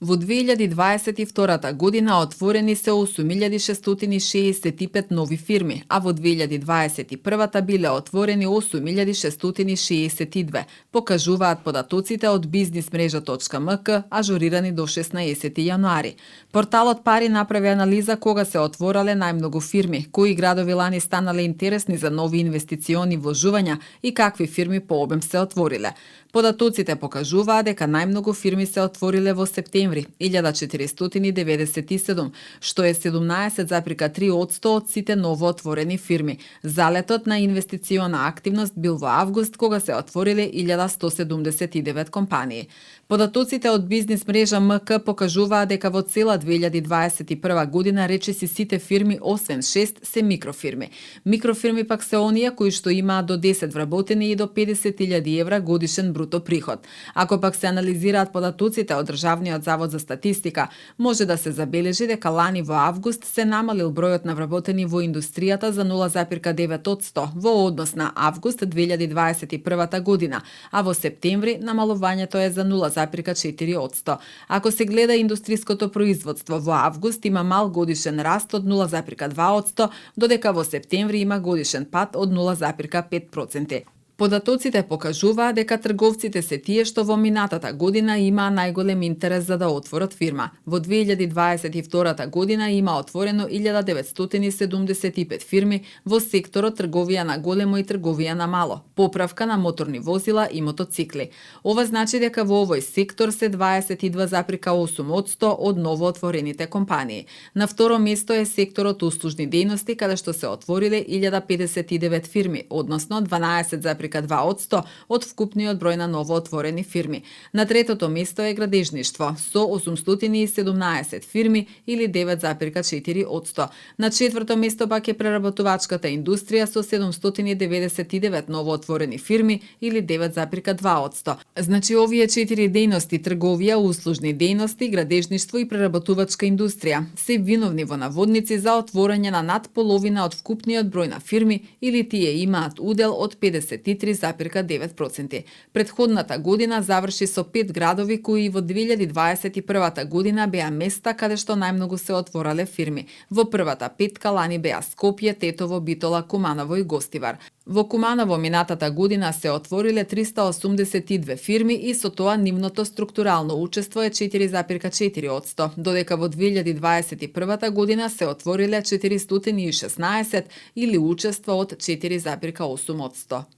Во 2022 година отворени се 8665 нови фирми, а во 2021 биле отворени 8662, покажуваат податоците од бизнисмрежа.мк, ажурирани до 16 јануари. Порталот Пари направи анализа кога се отворале најмногу фирми, кои градови лани станале интересни за нови инвестициони вложувања и какви фирми по обем се отвориле. Податоците покажуваат дека најмногу фирми се отвориле во септември, 1497, што е 17,3% од сите новоотворени фирми. Залетот на инвестициона активност бил во август, кога се отвориле 1179 компании. Податоците од бизнис мрежа МК покажуваат дека во цела 2021 година речиси сите фирми освен 6 се микрофирми. Микрофирми пак се оние кои што имаат до 10 вработени и до 50.000 евра годишен бруто приход. Ако пак се анализираат податоците од Државниот завод за статистика, може да се забележи дека лани во август се намалил бројот на вработени во индустријата за 0,9% во однос на август 2021 година, а во септември намалувањето е за 0,4%. Ако се гледа индустриското производство во август има мал годишен раст од 0,2%, додека во септември има годишен пад од 0,5%. Податоците покажуваат дека трговците се тие што во минатата година имаа најголем интерес за да отворат фирма. Во 2022 година има отворено 1975 фирми во секторот трговија на големо и трговија на мало, поправка на моторни возила и мотоцикли. Ова значи дека во овој сектор се 22,8% од новоотворените компании. На второ место е секторот услужни дејности, каде што се отвориле 1059 фирми, односно 12,2% од вкупниот број на новоотворени фирми. На третото место е градежништво со 817 фирми или 9,4%. На четврто место пак е преработувачката индустрија со 799 новоотворени фирми или 9,2%. Значи овие 4 дејности, трговија, услужни дејности, градежништво и преработувачка индустрија, се виновни во наводници за отворање на над половина од вкупниот број на фирми или тие имаат удел од 53,9%. Предходната година заврши со 5 градови кои во 2021 година беа места каде што најмногу се отворале фирми. Во првата петка лани беа Скопје, Тетово, Битола, Куманово и Гостивар. Во Куманово минатата година се отвориле 382 фирми и со тоа нивното структурално учество е 4,4%, додека во 2021 година се отвориле 416 или учество од 4,8%.